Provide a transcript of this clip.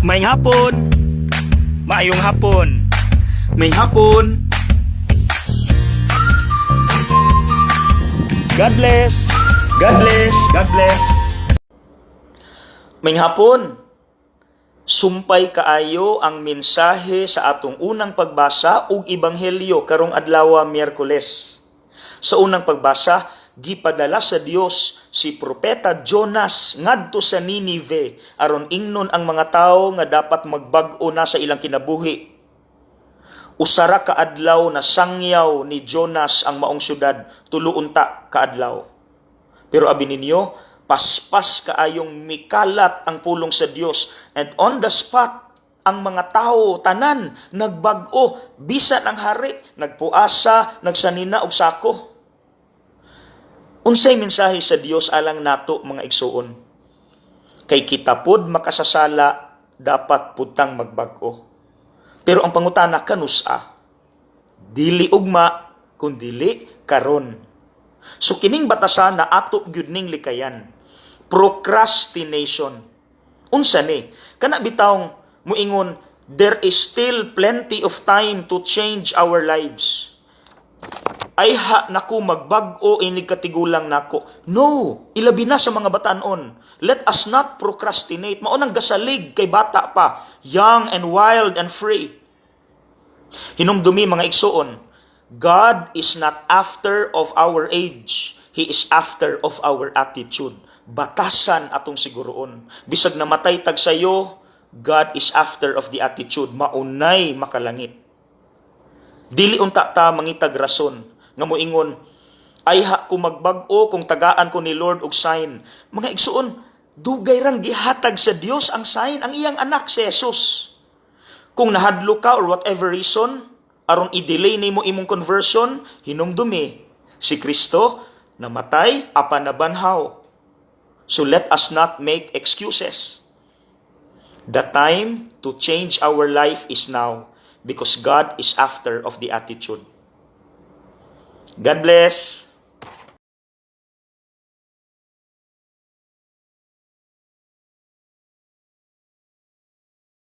Maayong hapon. Maayong hapon. Maayong hapon. God bless. God bless. God bless. Maayong hapon. Sumpay kaayo ang mensahe sa atong unang pagbasa ug ebanghelyo karong adlaw, Miyerkules. Sa unang pagbasa, gipadala sa Dios si propeta Jonas ngadto sa Ninive aron ingnon ang mga tawo nga dapat magbag-o na sa ilang kinabuhi. 1 ra ka adlaw na sangyaw ni Jonas ang maong syudad, 3 unta ka adlaw. Pero abi ninyo, paspas kaayong mikalat ang pulong sa Dios and on the spot ang mga tao tanan nagbag-o, bisan ang hari nagpuasa, nagsanina og sako. Unsay mensahe sa Dios alang nato, mga igsuon? Kay kita pod makasasala, dapat pud tang magbag-o. Pero ang pangutana, kanusa? Dili ugma kun dili karon. So kining batasan na ato gyud ning likayan. Procrastination. Unsa ni? Kana bitawng muingon there is still plenty of time to change our lives. Ay ha nako magbag-o inig katigulang nako. No, ilabi na sa mga batanon. Let us not procrastinate. Mao nang gasalig kay bata pa, young and wild and free. Hinumdumi, mga igsuon, God is not after of our age. He is after of our attitude. Batasan atong siguroon. Bisag namatay tag sayo, God is after of the attitude. Maunay makalangit. Dili unta ta mangitag rason nga moingon, "Ay ha ko magbag-o kung tagaan ko ni Lord og sign." Mga igsuon, dugay rang gihatag sa Dios ang sign, ang iyang anak si Jesus. Kung nahadlok ka or whatever reason, aron i-delay nimo imong conversion, hinumdumi, si Kristo namatay apan nabanhaw. So let us not make excuses. The time to change our life is now because God is after of the attitude. God bless.